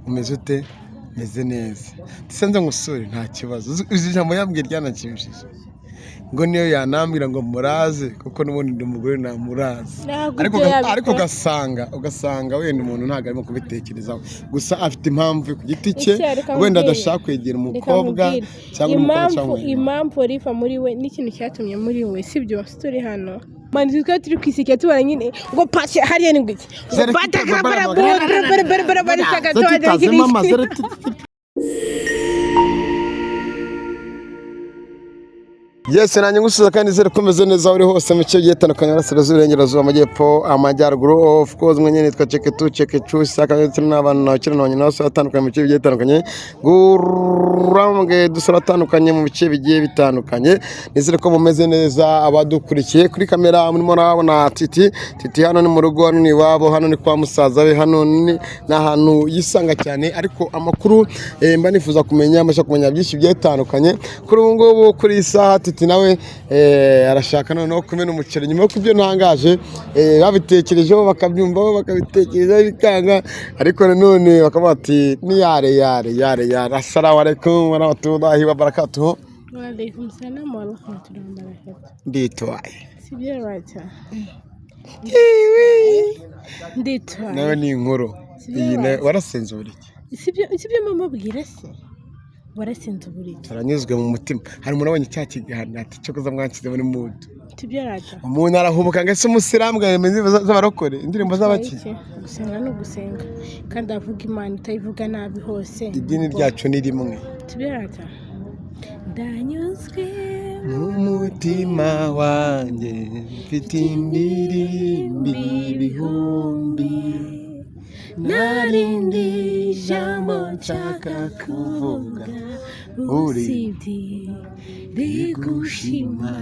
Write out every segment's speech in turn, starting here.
Umeze ute? Meze neza. Nze ngusure, nta kibazo. Uzi ijambo yambwiye ryananshimishije, ngo niyo yanambwira ngo muraze, kuko n'ubundi ndi umugore namuraze. Ntabwo Ariko ibyo yabikora. Ariko ugasanga wenda umuntu ntabwo arimo kubitekerezaho, gusa afite impamvu ku giti cye. Ese reka Wenda nkubwire. adashaka kwegera Reka umukobwa nkubwire. cyangwa umukobwa Impamvu cyangwa impamvu riva muri we n'ikintu cyatumye muri we, sibyo? Turi hano man, twe turi kwisekera, tubona nyine ngo pasi hariya ni ngwiki ngo Zero bata kita- bara bara- bara bara bara bara saka. Zero mama, zero Yes, nanjye ngusubiza kandi nizere ko umeze neza aho uri hose mu bice bigiye bitandukanye, Burasirazuba, Iburengerazuba, Amajyepfo, Amajyaruguru. Of course, mwe nyine nitwa Cheketu Chekecu Isaka, ndetse n'abana n'abakiri n'abanyina bose batandukanye mu bice bigiye bitandukanye, gurambwe dusura atandukanye mu bice bigiye bitandukanye. Nizere ko mumeze neza abadukurikiye. Kuri kamera murimo murabona Titi. Titi hano ni mu rugo, hano ni iwabo, hano ni kwa musaza we, hano ni ahantu yisanga cyane. Ariko amakuru mba nifuza kumenya, mbasha kumenya byinshi bigiye bitandukanye. Kuri ubu ngubu, kuri iyi saha, Titi nawe arashaka noneho kumena umuceri nyuma y'uko ibyo ntangaje babitekerejeho, bakabyumvaho, bakabitekerezaho bikanga, ariko nanone bakavuga bati ni yare yare yare yare. Assalamu alaikum warahmatullahi wabarakatuhu. Waalaikum salam wa rahmatullahi wa barakatuh. Nditwaye. Sibyo rata, nditwaye. Nawe ni inkuru iyi warasenze uburiki. Sibyo mama, bwira se warasinze uburiki. Turanyuzwe mu mutima. Hari umuntu abonye cya kiganiro ati cyo kuza mwanshyize muri mood. Sibyo rata. Umuntu arahubuka ngo ese umusilamu ngo indirimbo z'abarokore, indirimbo z'abaki? Iki? Gusenga ni ugusenga, kandi avuga Imana utayivuga nabi hose. Idini ryacu ni rimwe. Sibyo rata, ndanyuzwe. N'umutima wanjye mfite indirimbo ibihumbi, Narindi jambo nshaka kuvuga Uri usibye rigushima.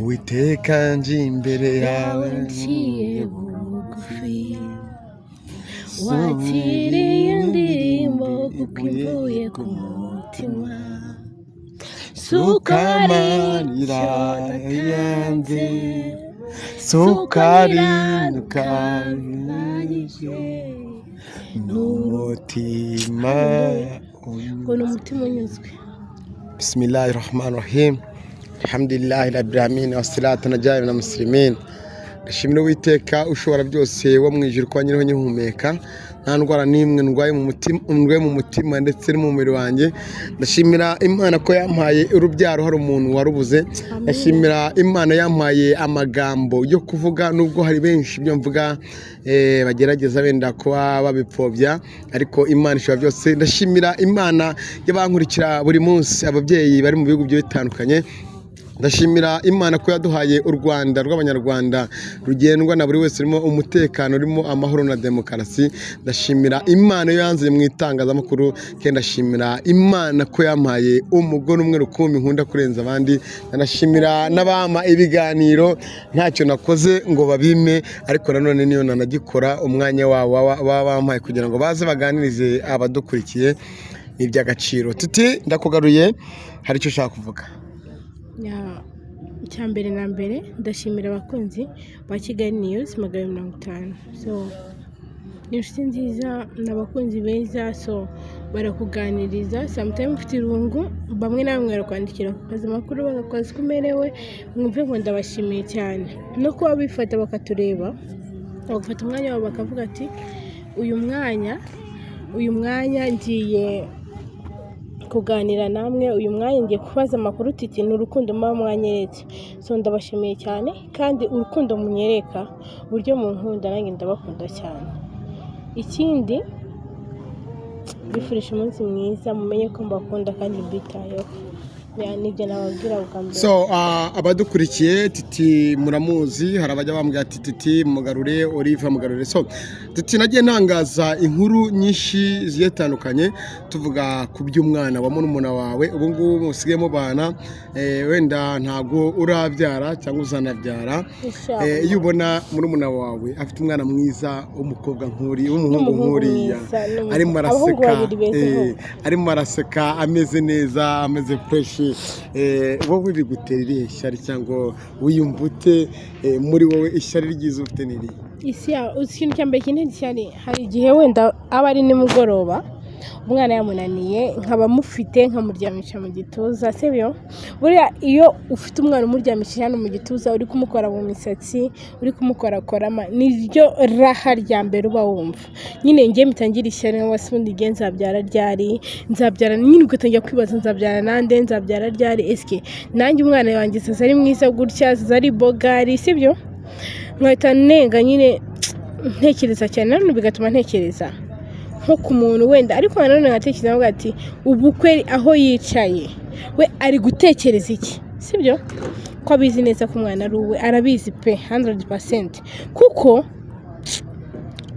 Uwiteka, nje imbere yawe Yawe nciye bugufi, wakiriye indirimbo kuko ivuye ku mutima. Sukari Sukari yanze, sukari nukanyije n'umutima. Ngo ni umutima unyuzwe. Bismillahi rahmani rahim, alhamdulillahi rabbil alamin, wassalatu najari na muslimin. Ndashimira Uwiteka ushobora byose wo mu ijuru ko nyiriho nkihumeka, nta ndwara n'imwe ndwaye mu mutima, ndwaye mu mutima ndetse no mu mubiri wanjye. Ndashimira Imana ko yampaye urubyaro hari umuntu warubuze. Ndashimira Imana yampaye amagambo yo kuvuga, nubwo hari benshi ibyo mvuga bagerageza wenda kuba babipfobya, ariko Imana ishobora byose. Ndashimira Imana y'abankurikira buri munsi, ababyeyi bari mu bihugu bigiye bitandukanye. Ndashimira Imana ko yaduhaye u Rwanda rw'Abanyarwanda, rugendwa na buri wese, rurimo umutekano, rurimo amahoro na demokarasi. Ndashimira Imana yo yanzanye mu itangazamakuru kandi ndashimira Imana ko yampaye umugore umwe rukumbi nkunda kurenza abandi. Ndashimira n'abampa ibiganiro ntacyo nakoze ngo babime, ariko nanone niyo nanagikora, umwanya wabo baba bampaye kugira ngo baze baganirize abadukurikiye ni iby'agaciro. Titi, ndakugaruye, hari icyo ushaka kuvuga? Ya, icya mbere na mbere ndashimira abakunzi ba Kigali News 250. So ni inshuti nziza, ni abakunzi beza, so barakuganiriza. Sometimes ufite irungu, bamwe na bamwe barakwandikira ku kazi amakuru, bakakubaza uko umerewe. Mwumve ngo ndabashimiye cyane no kuba bifata bakatureba, bagafata umwanya wabo bakavuga ati uyu mwanya ngiye kuganira namwe, uyu mwanya ngiye kubaza amakuru Titi. Ni urukundo muba mwanyeretse, so ndabashimiye cyane. Kandi urukundo munyereka, uburyo munkunda, nanjye ndabakunda cyane. Ikindi, bifurije umunsi mwiza, mumenye ko mbakunda kandi mbitayeho. Ya, nibyo nababwira bwa mbere. So abadukurikiye, Titi muramuzi. Hari abajya bambwira ati Titi mugarure, Olive mugarure. So Titi, nagiye ntangaza inkuru nyinshi zigiye zitandukanye, tuvuga ku by'umwana wa murumuna wawe ubu ngubu musigaye mubana. Wenda ntabwo urabyara cyangwa uzanabyara. Inshallah. Iyo ubona murumuna wawe afite umwana mwiza w'umukobwa nk'uri, w'umuhungu N'umuhungu nk'uriya, mwiza, arimo abahungu araseka, babiri beza ahubwo. arimo araseka, ameze neza, ameze fresh. Ubundi wowe bigutera irihe shyari, cyangwa wiyumva ute muri wowe? Ishyari ryiza ufite ni irihe? Isi yawe, uzi ikintu cya mbere kintera ishyari? Hari igihe wenda aba ari nimugoroba, umwana yamunaniye, nkaba mufite nkamuryamisha mu gituza, sibyo? Buriya iyo ufite umwana umuryamishije hano mu gituza, uri kumukora mu misatsi, uri kumukorakorama, niryo raha rya mbere uba wumva. Nyine njye mpita ngira ishyari nka se, ubundi njye nzabyara ryari? Nzabyara nyine, ugatangira kwibaza: nzabyara nande? Nzabyara ryari? Esike nanjye umwana wanjye azaza ari mwiza gutya, azaza ari bogari, sibyo? Nkahita nenga nyine, ntekereza cyane nanone, bigatuma ntekereza nko ku muntu wenda, ariko nanone nkatekereza nkavuga ati: ubukwe aho yicaye we ari gutekereza iki? Sibyo ko abizi neza ko umwana ari uwe? Arabizi pe, 100%, kuko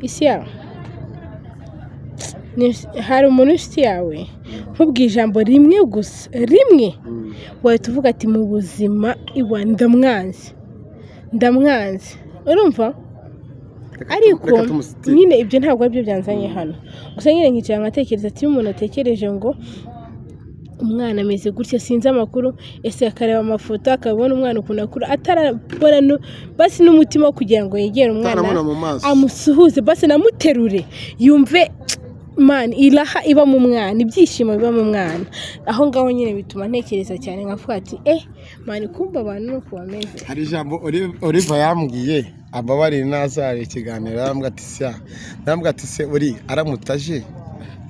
isi yawe hari umuntu w'inshuti yawe nkubwiye ijambo rimwe gusa, rimwe, wahita uvuga ati: mu buzima iwa ndamwanze, ndamwanze. Urumva? Ariko Reka tumusitire. nyine ibyo ntabwo aribyo byanzanye hano. Gusa nyine nkicara nkatekereza ati: iyo umuntu atekereje ngo umwana ameze gutya, sinzi amakuru, ese akareba amafoto akabona umwana ukuntu akura, atarabona basi n'umutima wo kugira ngo yegere umwana, Utaramubona mu maso. amusuhuze, basi namuterure, yumve man iraha iba mu mwana, ibyishimo biba mu mwana aho ngaho. Nyine bituma ntekereza cyane, nkavuga ati: eh man, kumva abantu ni uku bameze. Hari ijambo Oliver yambwiye, ababarire nazare ikiganiro, arambwira ati: sya, arambwira ati: se uri aramutaje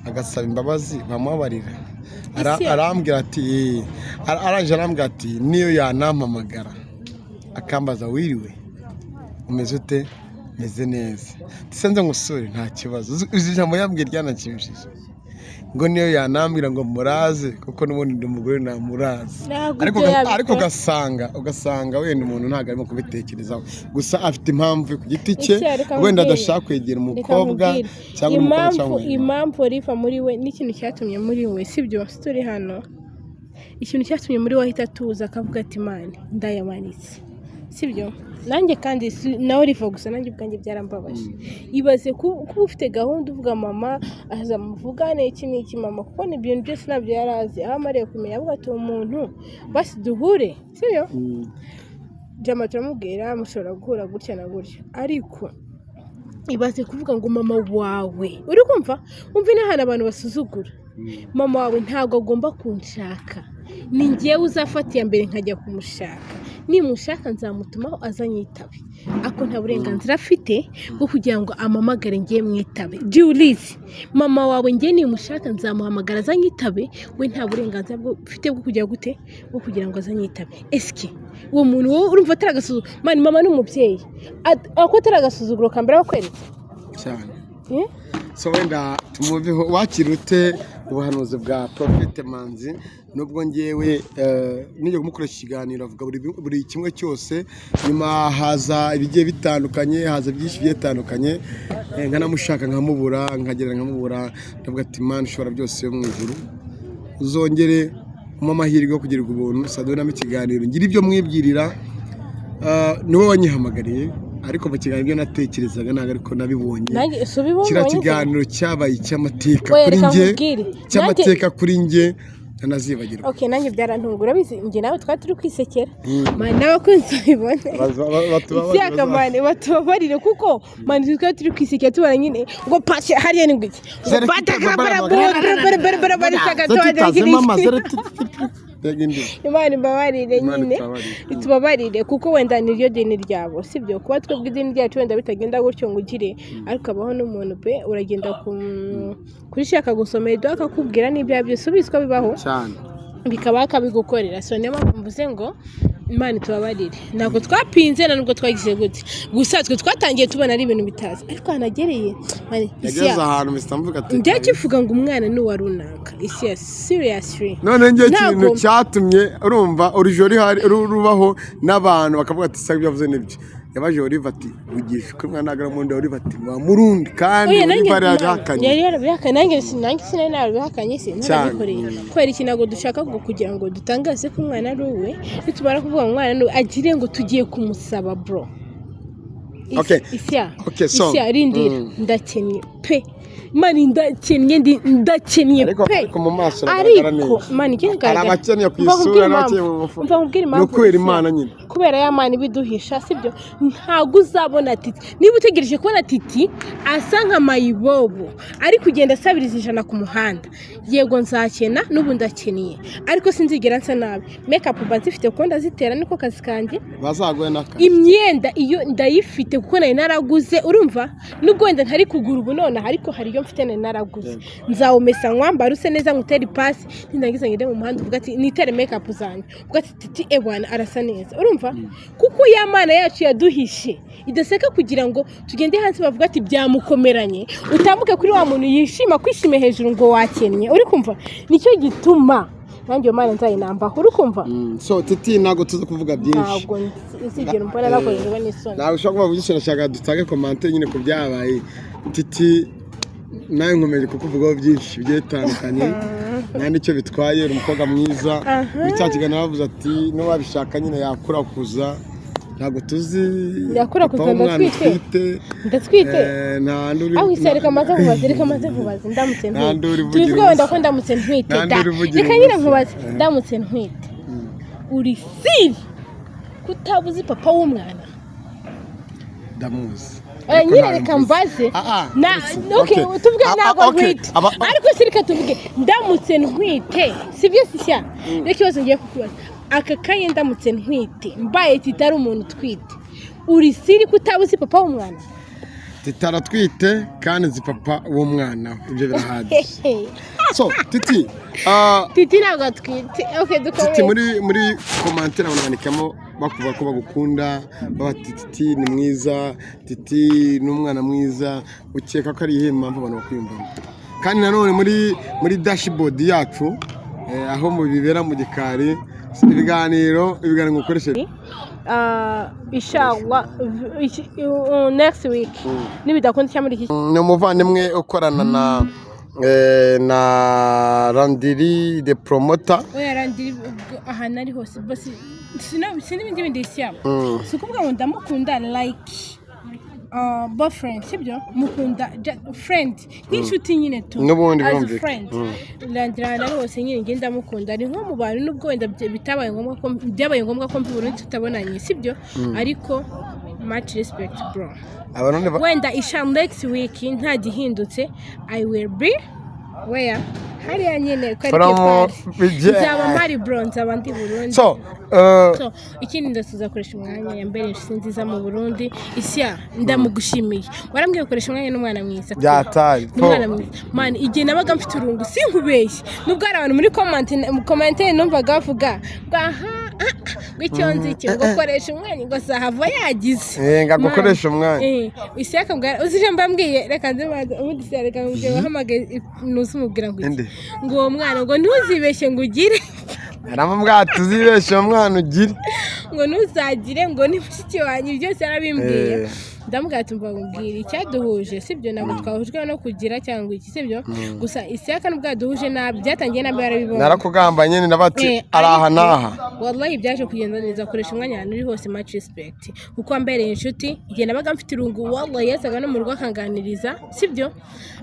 agasaba imbabazi bamubabarira? Arambwira ati: arangije arambwira ati: niyo yanampamagara akambaza: wiriwe, umeze ute? Meze neza. Ndetse nze ngusure, nta kibazo. Uzi ijambo yambwiye ryananshimishije? Ngo niyo yanambwira ngo muraze, kuko n'ubundi ndi umugore namuraze. Ntabwo Ariko ibyo yabikora. Ariko ugasanga wenda umuntu ntabwo arimo kubitekerezaho, gusa afite impamvu ku giti cye, Ese reka wenda nkubwire. adashaka kwegera Reka umukobwa nkubwire. cyangwa undi mukobwa Impamvu cyangwa impamvu riva muri we n'ikintu cyatumye muri we, sibyo? Turi hano, ikintu cyatumye muri we ahita atuza akavuga ati: man, ndayamanitse, sibyo? Nanjye kandi nawe riva gusa, nanjye ubwanjye byarambabaje. Ibaze kuba ufite gahunda, uvuga mama aza muvugane iki n'iki, mama, kuko ni ibintu byose ntabyo yari azi, aho amariye kumenya avuga ati: uwo muntu basi duhure, sibyo? Jama turamubwira mushobora guhura gutya na gutya, ariko ibaze kuvuga ngo mama wawe, uri kumva, umva n'ahantu abantu basuzugura mama wawe: ntabwo agomba kunshaka, ni njyewe uzafata iya mbere nkajya kumushaka, nimushaka nzamutumaho azanyitabe, ako nta burenganzira afite bwo kugira ngo amamagare ngiye mwitabe. Julius, mama wawe ngiye nimushaka nzamuhamagara azanyitabe, we nta burenganzira ufite bwo kujya gute, bwo kugira ngo azanyitabe. Esike uwo muntu wowe urumva atari agasuzuguro? Man, mama ni umubyeyi. Ako atari agasuzuguro ka mbere bakweretse? Cyane. Eh? So wenda tumuveho. Wakira ute ubuhanuzi bwa Prophet Manzi? Nubwo ngewe nijya kumukoresha ikiganiro avuga buri kimwe cyose, nyuma haza ibigiye bitandukanye, haza byinshi bigiye bitandukanye, nkanamushaka nkamubura, nkagera nkamubura, ndavuga ati: Imana ishobora byose yo mu ijuru, uzongere umpe amahirwe yo kugirirwa ubuntu sadonamo ikiganiro, ngira ibyo mwibwirira. Niwe wanyihamagariye, ariko mu kiganiro ibyo natekerezaga ntabwo ariko nabibonye. Nanjye si ubibonye? Kiriya kiganiro cyabaye icy'amateka Oya, kuri reka njye, nkubwire. cy'amateka kuri njye ntanazibagirwa. Okay, nanjye byarantungura. Urabizi, njye nawe twari turi kwisekera, man, n'abakunzi babibone. Ishyaka, man, batubabarire, kuko man twari turi kwisekera, tubona nyine ngo pashe hariya ni ngwiki ngo Zere batakara Imana imbabarire. Imana Nyine itubabarire. itubabarire, kuko wenda niryo dini ryabo, sibyo? Kuba twebwe idini ryacu wenda bitagenda gutyo ngo ugire, ariko abaho n'umuntu pe, uragenda kuri shaka gusomera ibyo akakubwira n'ibyaha byose, ubizi ko bibaho, cyane, bikaba akabigukorera. So niyo mpamvu mvuze ngo Imana itubabarire. Ntabwo twapinze, nta nubwo twagize gute, gusa twe twatangiye tubona ari ibintu bitazi, ariko hanagereye man, isi Yageze ahantu mpita mvuga ati njya kivuga ngo umwana ni uwa runaka, isi ya seriously. None njye Ntabwo- ikintu cyatumye urumva urujijo rihari rubaho n'abantu bakavuga ati: saba ibyo yavuze nibyo. Yabaje Olive ati: ugisha uko umwana ntabwo ari umurundi. Olive ati: wa murundi kandi. Oya, nanjye Olive yarabihakanye. Yari yarabihakanye, nanjye sinari narabihakanye, si narabikoreye. Kubera iki? Ntabwo dushaka ngo kugira ngo dutangaze ko umwana ari uwe, nitumara kuvuga ngo umwana ni uwe, agire ngo tugiye kumusaba, bro. Okay. Isya Okay, so, isya, rindira, ndakennye pe. Man, ndakennye, ndakennye Ariko pe. ariko mu maso uragaragara Ariko neza. man, igihe Hari abakennye ku isura n'abakennye mu mufuka. Mva nkubwire Ni impamvu. ukubera Imana nyine. Kubera ya Mana ibiduhisha, sibyo? Ntabwo uzabona Titi. Niba utegereje kubona Titi asa nka mayibobo ari kugenda asabiriza 100 ku muhanda, yego nzakena, n'ubu ndakeniye, ariko sinzigera nsa nabi. Makeup mba nzifite kuko ndazitera, niko kazi kanjye. Bazaguhe n'akazi. Imyenda iyo ndayifite kuko nari naraguze, urumva? Nubwo wenda ntari kugura ubu nonaha, ariko hari iyo mfite nari naraguze. Nzawumesa, nkwambara use neza, ngutere ipasi, nindangiza ngende mu muhanda uvuga ati nitere makeup zanjye, uvuga ati Titi ewana arasa neza, urumva? Kuko ya Mana yacu yaduhishe idaseka kugira ngo tugende hanze bavuga ati byamukomeranye, utambuke kuri wa muntu yishima kwishime hejuru ngo wakennye, uri kumva? Nicyo gituma nanjye iyo Mana nzayinambaho, uri kumva? So Titi, ntabwo tuza kuvuga byinshi. Ntabwo uzigera umbona nakorejwe n'isoni. Ntabwo ushobora kuvuga byinshi, ndashaka dutange commentaire nyine ku byabaye. Titi, nawe nkomeje kukuvugaho byinshi bigiye bitandukanye, nta n'icyo bitwaye, uri umukobwa mwiza. Muri cya kiganiro bavuze ati n'uwabishaka nyine yakurakuza, ntabwo tuzi Yakurakuza, papa w'umwana. Ndatwite. Utwite. Ndatwite. Nta nduri. Aho ise, reka maze nkubaze, reka maze nkubaze, ndamutse Nta ntwite, nduri ivugira tubivuge wenda ubusa. ko ndamutse ntwite Nta da nduri ivugira reka nyine ubusa. nkubaze, ndamutse ntwite, uri sure kutabuze papa w'umwana? Ndamuzi. Eh, Ariko nyine ntabwo reka mvuze. mbaze. Ah, uretse. Okay, Okay. tuvuge ntabwo okay. ntwite. Ariko se reka tuvuge ndamutse ntwite, sibyo? Sishya, reka ikibazo ngiye kukubaza aka kanya: ndamutse ntwite, mbaye kitari umuntu utwite, uri sure ko utabuze papa w'umwana? Titi aratwite kandi nzi papa w'umwana we, ibyo birahagije. So Titi, Titi ntabwo atwite. Okay, Titi, dukomeze. muri commentaire abantu bandikamo bakuvuga ko bagukunda, baba bati Titi ni mwiza, Titi ni umwana mwiza. Ukeka ko ari iyihe mpamvu abantu bakwiyumvamo? Kandi nanone muri dashboard yacu, aho mu bibera mu gikari, ibiganiro mukoresheje. Inshallah, next week nibidakunda cyangwa muri iki. Ni umuvandimwe ukorana na Randiri the promoter. Oya, Randiri ubwo ahantu ari hose bose si n'ibindi bindi ishyamba. Si ukuvuga ngo ndamukunda like boyfriend, sibyo? Mukunda friend, nk'inshuti nyine tu. N'ubundi As a birumvikana. friend. Randiri ahantu ari hose nyine njye ndamukunda, ni nko mu bantu nubwo wenda bitabaye ngombwa ko byabaye ngombwa ko mva i Burundi tutabonanye, sibyo? Ariko much respect, bro. Abarundi Wenda isha next week nta gihindutse, I will be where hariya nyine ko ari From party. Bijye- Nzaba mpari, bro, nzaba ndi Burundi. So So, ikindi ndasuza koresha umwanya yambereye inshuti nziza mu Burundi. Isya, ndamugushimiye, warambwiye gukoresha umwanya n'umwana mwiza. Byataye. Ni umwana mwiza, man. Igihe nabaga mfite urungu, sinkubeshye, nubwo hari abantu muri comment numvaga bavuga ngo aha ah, ngo icyo nzi cyo ngo koresha umwanya, ngo sahava yagize. Ngo agukoreshe umwanya. Isi akambwira, uzi icyo mbambwiye? Reka nze mbanze ubundi isi, reka nkubwire, wahamagaye nuzi umubwira ngo iki? Inde? Ngo uwo mwana ngo ntuzibeshye ngo ugire. Aramubwira ati uzibeshe uwo mwana ugire. Ngo ntuzagire ngo ni mushiki wanjye, byose yarabimbwiye. Ndamubwira ati mva nkubwire icyaduhuje, sibyo? Ntabwo twahujwe no kugira cyangwa iki, sibyo? Gusa Isiyaka nubwo yaduhuje nabi, byatangiye nabi, yarabibonye. Narakugambanye nyine bati ari aha Ariko, n'aha. Wallahi byaje kugenda neza. Koresha umwanya ahantu uri hose, much respect, kuko wambereye inshuti igihe nabaga mfite irungu. Wallahi yazaga no mu rugo akanganiriza, sibyo?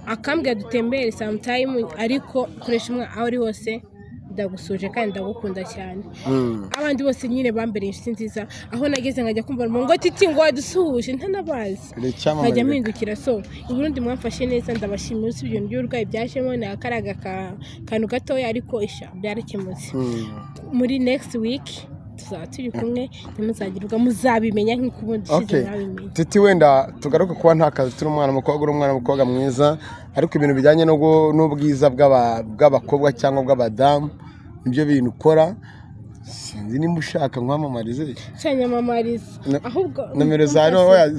Akambwira dutembere sometime. Ariko koresha umwanya aho uri hose, ndagusuje kandi ndagukunda cyane. Abandi bose nyine bambereye inshuti nziza, aho nageze nkajya kumva ngo Titi ngo wadusuhuje, ntanabazi. Uri icyamamare. Nkajya mpindukira. So i Burundi mwamfashe neza, ndabashimira. Usibye ibintu by'uburwayi byajemo, ni akaraga kantu gatoya, ariko isha byarakemutse. Muri next week tuzaba turi kumwe, ntimuzagirwa, muzabimenya nk'uko ubundi ushize mwabimenye. Titi, wenda tugaruke kuba nta kazi turi umwana mukobwa, uri umwana mukobwa mwiza, ariko ibintu bijyanye n'ubwiza bw'abakobwa cyangwa bw'abadamu nibyo bintu ukora. Sinzi nimba ushaka nkwamamarize. Cyanyamamariza. Ahubwo Nomero zawe, oya,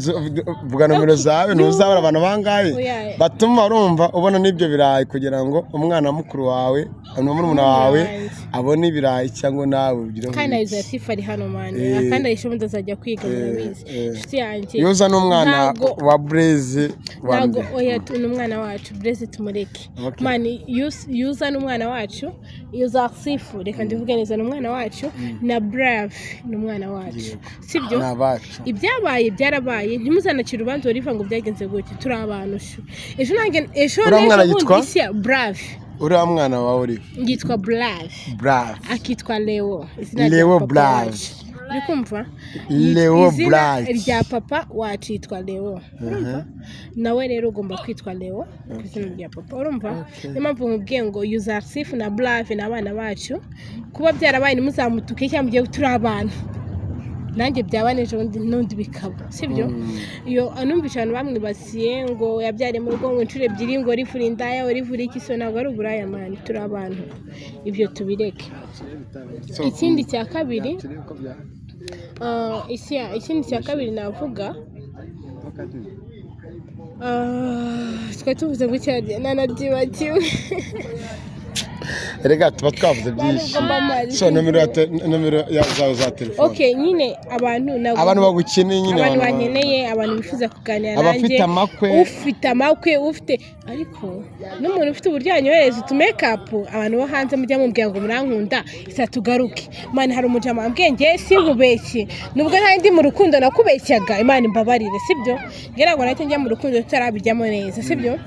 vuga nomero zawe, ntuzabura abantu bangahe Oya. batuma urumva ubona n'ibyo birayi kugira ngo umwana wa mukuru wawe na murumuna wawe Wanjye. abone ibirayi cyangwa nawe ugireho. Kandi na ibiki. Yuzasifu ari hano, man. Kandi ayisha ubundi azajya kwiga, murabizi, inshuti yanjye. Iyo uzana umwana wa Bureze wa Ntabwo mbere. Oya, ni umwana wacu Bureze, tumureke. Okay. Man, yuza ni umwana wacu Yuzasifu, reka ndivuge neza, ni umwana wacu. wacu, na Brave ni umwana wacu, sibyo? Ni abacu. Ibyabaye byarabaye, ntimuzanacire urubanza Oliva ngo byagenze gutya. Turi abantu shu, ejo nanjye, ejo Uriya mwana n'ejo yitwa? bundi isi ya Brave. Uriya mwana wawe uri Yitwa Brave. Brave. Akitwa Leo, izina rya Leo papa Brave. wacu. Uri kumva? Leo Izina Brave. rya papa wacu yitwa Leo, urumva? Nawe rero ugomba kwitwa Leo ku izina rya papa, urumva? Niyo mpamvu nkubwiye ngo Yuzarsif na Brave ni abana bacu. Kuba byarabaye, ntimuzamutuke cyangwa mugiye, turi abantu, nanjye byaba n'ejo bundi n'undi bikaba, sibyo? Iyo anumvisha abantu bamwibasiye ngo yabyariye mu rugo ngo inshuro ebyiri, ngo rivura indaya, rivura iki, so ntabwo ari uburaya man, turi abantu, ibyo tubireke. Ikindi cya kabiri, ikindi cya kabiri navuga, twari tuvuze ngo icyari nanabyibagiwe. Rega tuba twavuze byinshi. Nubwo mba mpari. So nomero zawe za telefone. Okay, nyine abantu Abantu bagukeneye nyine. Abantu bankeneye, abantu bifuza kuganira Abafite nanjye, amakwe. Ufite amakwe, ufite, ariko n'umuntu ufite uburyo yanyohereza utu makeup. Abantu bo hanze mujya mubwira ngo murankunda, isa tugaruke man. Hari umujama wambwiye, ngewe sinkubeshye, nubwo nta ndi mu rukundo nakubeshyaga, Imana imbabarire, sibyo? Ngira ngo nahite njya mu rukundo tutarabijyamo neza, sibyo?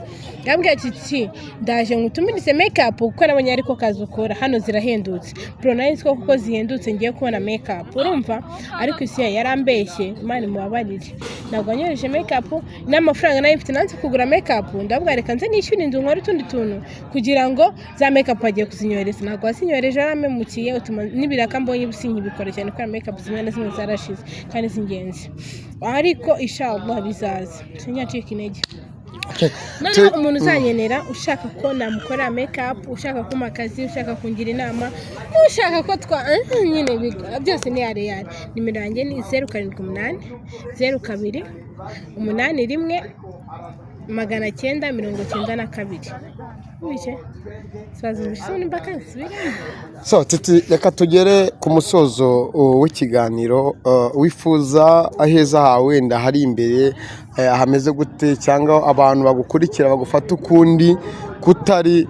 Yambwiye ati: "Ki ndaje ngutumirize makeup kuko nabonye ariko kazi ukora hano zirahendutse." Bro, nari nzi ko kuko zihendutse ngiye kubona makeup, urumva? Ariko isi yarambeshye, Imana imubabarire, ntabwo wanyohereje makeup. N'amafaranga nayo mfite nanze kugura makeup, ndavuga reka nze nishyure inzu nkore utundi tuntu kugira ngo za makeup bagiye kuzinyohereza. Ntabwo wazinyohereje, waramemukiye, utuma n'ibiraka mbonye sinkibikora cyane kubera makeup zimwe na zimwe zarashize kandi z'ingenzi. Ariko inshallah bizaza, sinjya intege. Noneho umuntu uzanyenera, ushaka ko namukorera makeup, ushaka kumpa akazi, ushaka kungira inama, ushaka ko twa nyine byose ni yare yare. Nimero yanjye ni 0780 02 81 992. Wumvise? Twazumvise nimba kansubiramo. So Titi, reka tugere ku musozo w'ikiganiro. Wifuza aheza hawe wenda hari imbere hameze gute, cyangwa abantu bagukurikira bagufata ukundi kutari,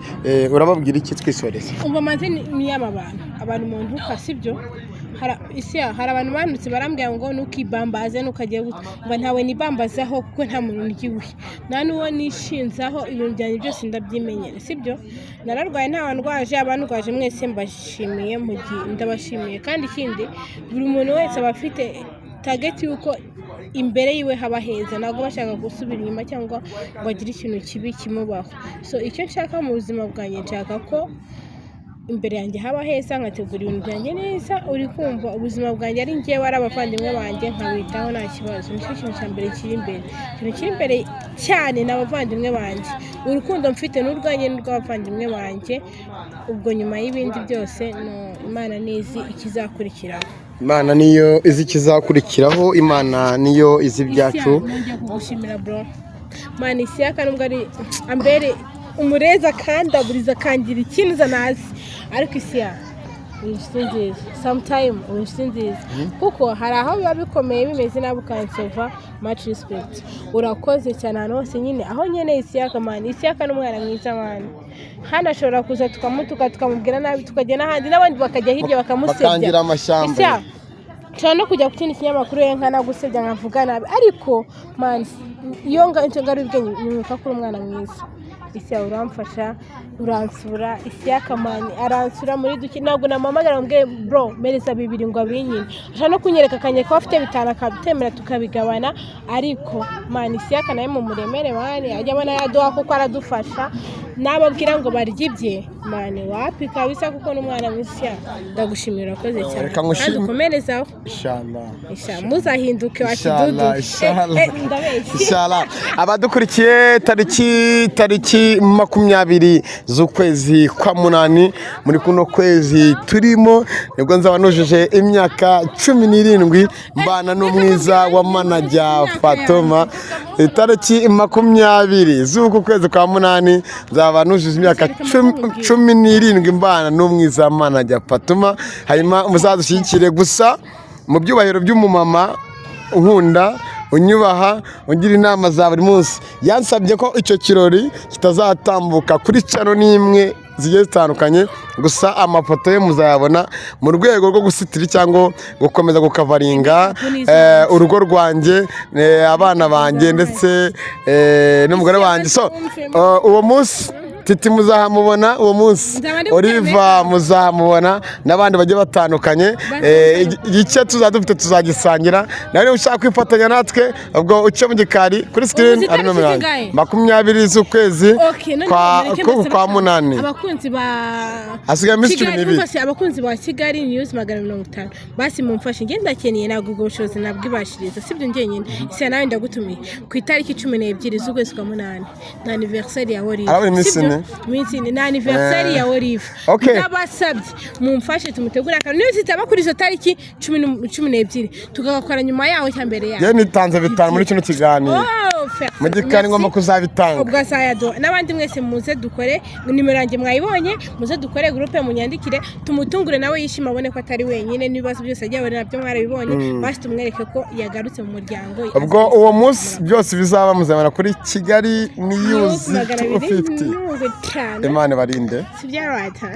urababwira iki twisoreza? Umva, maze ni y'aba bantu, abantu mu ntuka, sibyo? Isi hari abantu bandutse barambwira ngo ntukibambaze, ntukajye gute. Mba ntawe nibambazaho kuko nta muntu ndyibuye, nta n'uwo nishinzaho, ibintu byanjye byose ndabyimenyera, sibyo? Nararwaye, nta wandwaje, abandwaje mwese mbashimiye mu gihe ndabashimiye. Kandi ikindi, buri muntu wese aba afite target y'uko imbere yiwe haba heza, ntabwo bashaka gusubira inyuma cyangwa ngo agire ikintu kibi kimubaho. So icyo nshaka mu buzima bwanjye, nshaka ko imbere yanjye haba heza, nkategura ibintu byanjye neza, uri kumva? Ubuzima bwanjye ari njyewe, ari abavandimwe banjye, nkabitaho nta kibazo. Nicyo kintu cya mbere kiri imbere. Ikintu kiri imbere cyane ni abavandimwe banjye. Urukundo mfite n'urwanjye n'urw'abavandimwe banjye. Ubwo nyuma y'ibindi byose, no, Imana nizi ikizakurikiraho. Imana niyo izi ikizakurikiraho, Imana niyo izi ibyacu. Nongeye kugushimira bro man. Isiyaka nubwo ari ambere umureza akandaburiza akangira ikintu nazi, ariko isiya uri inshuti nziza. Sometime uri inshuti nziza kuko hari aho biba bikomeye bimeze nabi ukansova. Much respect, urakoze cyane. Ahantu hose nyine aho nkeneye Isiyaka man, Isiyaka ni umwana mwiza man. Hano ashobora kuza tukamutuka, tukamubwira nabi, tukajya n'ahandi n'abandi bakajya hirya bakamusebya. Bakangira amashyamba. Isya, nshobora no kujya ku kindi kinyamakuru ye nkanagusebya nkavuga nabi, ariko man, iyo ngaruye ubwenge nibuka ko uri umwana mwiza. Isya, uramfasha, uransura. Isiyaka man aransura muri duke, ntabwo namuhamagara ngo mbwire bro mereza bibiri ngo abinyine. Ashobora no kunyereka akanyereka ko afite bitanu akabitemera tukabigabana. Ariko man, Isiyaka nawe mumuremere man, ajya abona yaduha kuko aradufasha. Nababwira ngo barye ibye man, wapi kabisa, kuko n'umwana mwiza. Ndagushimira, urakoze cyane. Reka ngushime. Kandi ukomerezaho. Inshallah. Isha, muzahinduke wa Inshallah, kidudu. inshallah. Ndabeshye. Inshallah. Abadukurikiye, tariki 20 z'ukwezi kwa munani, muri kuno kwezi turimo, nibwo nzaba nujuje imyaka 17 mbana n'umwiza wa manajya Fatuma. Itariki 20 z'uku kwezi kwa munani nzaba nujuje imyaka 17 mbana n'umwiza wa manajya Fatuma. Hanyuma muzadushyigikire gusa mu byubahiro by'umumama unkunda, unyubaha, ugira inama za buri munsi. Yansabye ko icyo kirori kitazatambuka kuri channel n'imwe. zigiye zitandukanye. Gusa amafoto ye muzayabona mu rwego rwo gusitira cyangwa gukomeza gukavaringa urugo rwanjye, abana banjye ndetse n'umugore wanjye. So uwo munsi Titi muzahamubona, uwo munsi Nzaba ndi Oliva muzahamubona n'abandi bagiye batandukanye. Igice tuzaba dufite tuzagisangira nawe. Niba ushaka kwifatanya natwe, ubwo uce mu gikari kuri screen Ubu ari nomero yanjye. zingahe? 20 z'ukwezi Okay, none kwa mureke kwa mbasabe kwa munani. Abakunzi ba Hasigaye iminsi cumi Kigali, n'ibiri. mumfashe, abakunzi ba Kigali News 250, basi mumfashe. Njye ndakeneye, ntabwo ubwo bushobozi nabwibashiriza, sibyo njyenyine. Ese nawe ndagutumiye ku itariki 12 z'ukwezi kwa munani, ni anniversaire ya Olive. Harabura iminsi Sibyo? ine. Iminsi ine, ni anniversaire ya Olive. Ndabasabye mumfashe tumutegure akantu. Niyo zitaba kuri izo tariki 12, tugakora nyuma yaho cyangwa mbere yaho. Yewe, nitanze 5 muri kino kiganiro. Oh, merci. Mu gikari ngomba Merci. kuzabitanga. Ubwo azayaduha. N'abandi mwese muze dukore, nimero yanjye mwayibonye, muze dukore groupe, munyandikire, tumutungure nawe yishime, abone ko atari wenyine n'ibibazo byose agiye abona nabyo mwarabibonye. Basi tumwereke ko yagarutse mu muryango. Ubwo uwo munsi byose bizaba muzabona kuri Kigali News 250. 250. Imana ibarinde. Si byarata.